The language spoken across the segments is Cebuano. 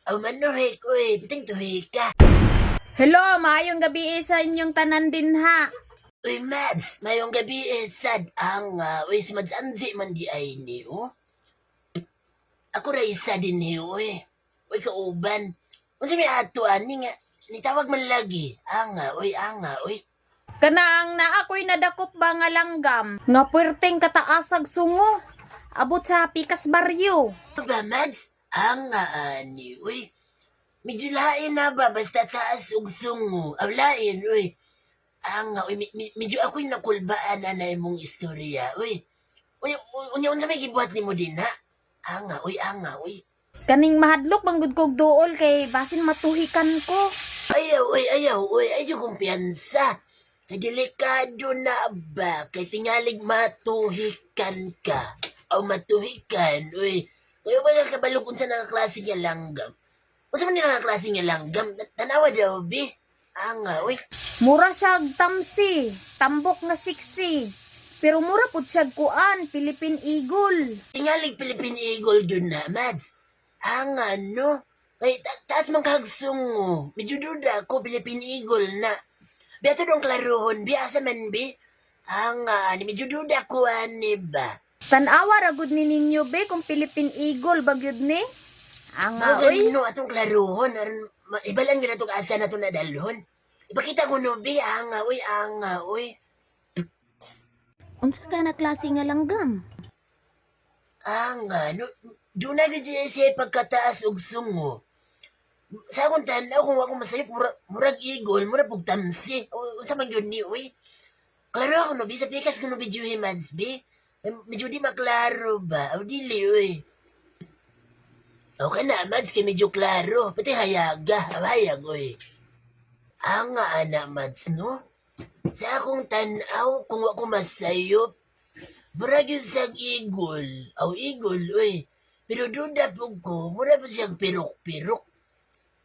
Aw manuhik, uy, piting tuhika. Hello, maayong gabi eh sa inyong tanan din ha. Uy, Mads, mayong gabi eh, sad ang, uy, si Mads Anzi man di ay ni, oh. Ako ra isa din ni, uy. Uy, kauban. Unsa may ato ani nga, nitawag man lagi. Anga, uy, anga, uy. Kanaang naa ko'y nadakop ba nga langgam? Nga puwerteng kataasag sungo. Abot sa pikas baryo. Ano ba, Mads? Anga, ani, uy. Medyo lain na ba, basta taas ug sungo. Aw, lain, uy. Anga, uy, medyo ako'y nakulbaan na na imong istorya, uy. Uy, unya, unsa may gibuhat nimo din, ha? Anga, uy, anga, uy. Kaning mahadlok manggod kog duol kay basin matuhikan ko. Ayaw, uy, ayaw, uy, ayaw kumpiyansa. Kay delikado na ba? Kay tingalig matuhikan ka. O matuhikan, uy. Kayo ba nakabalog unsa na nga klase nga langgam? Unsa man nga klase nga langgam? Tanawa daw, bi. Anga, uy. Mura siyag tamsi, tambok nga siksi. Pero mura pud siyag kuan, Philippine Eagle. Tingalig Philippine Eagle dun na, Mads. Anga, no? Kay taas man kagsungo. Medyo duda ako, Philippine Eagle na. Bi ato dong klarohon, bi asa man bi? Anga, ani medyo duda ko ani ba? Tanawa ra gud ni ninyo be kung Philippine Eagle ba gyud ni? Anga Mao oy. gani no atong klarohon aron ibalan gyud atong asa na itong nadalhon. Ipakita ko no bi, anga uy, anga uy. Unsa ka na klase nga langgam? Anga no, doon na gyud siya pagkataas og sungo. Sa akong tan-aw kung ako masayop murag eagle, murag pug tamsi. O, unsa man gyud ni uy. Klaro ako no bi, sa pikas ko no bi juhi mads bi. Eh, medyo di maklaro ba? O dili uy. Okay na, Mads, kay medyo klaro. Pati hayaga, hayag, uy. Anga, ana, Mads, no? Sa akong tanaw, kung ako masayop, murag yun sa igol. Aw, igol, uy. Pero duda po ko, mura po siyang pirok-pirok.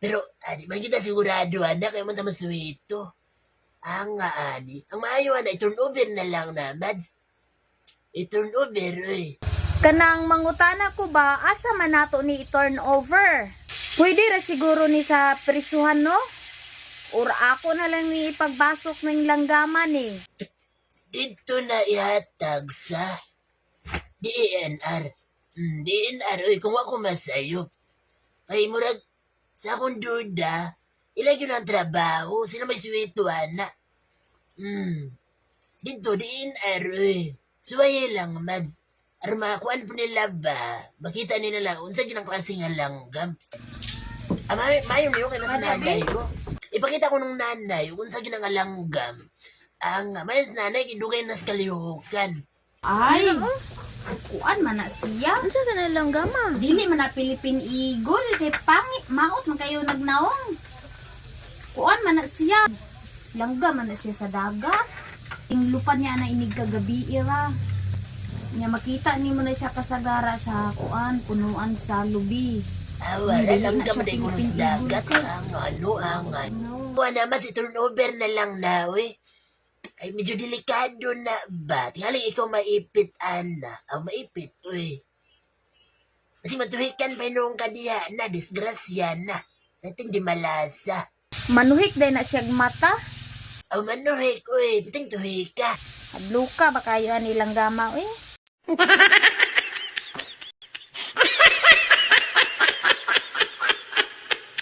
Pero, ani, man kita sigurado, anak, kaya man tama suwito. Anga, ani. Ang maayo, ana, i-turn over na lang na, Mads. I-turn over, uy. Kanang mangutana ko ba asa man nato ni i-turn over? Pwede ra siguro ni sa prisuhan no? Or ako na lang ni ipagbasok ng langgaman eh. Dito na ihatag sa DENR. DENR, uy, kung ako masayop. Kay murag, sa akong duda, ilag yun ang trabaho, sila may suwito, ana. Dito, DENR, uy. Suwaye lang, Mads. Aron makakuan po nila ba? Makita nila lang, unsa dyan ang klase nga langgam. Ah, mayo niyo kay mas nanay ko. Ipakita ko nung nanay, kung unsa gyud ang langgam. Ang may nanay, kidugay nas kalihukan. Ay, kuan man na siya. Unsa ka na lang gama? Dili man na Philippine Eagle kay pangit maot man kayo nagnaong. Kuan man na siya. Langga man na siya sa dagat. Inglupan niya na inig kagabi ira. Nya makita nimo na siya kasagara sa kuan punuan sa lubi. Awa, Hindi alam na ka siya man ko Philippine sa dagat. Eagle. Ang ano, ang ano. No. Wala naman si turnover na lang na, uy. Ay, medyo delikado na ba? Tingaling ikaw maipit, ana. Aw, maipit, uy. Kasi matuhikan pa noong kadiha na, disgrasya na. Natin di malasa. Manuhik day na siyag mata. Aw, manuhik, uy. Piting tuhika. Hadluka ba kayo ani langgama uy?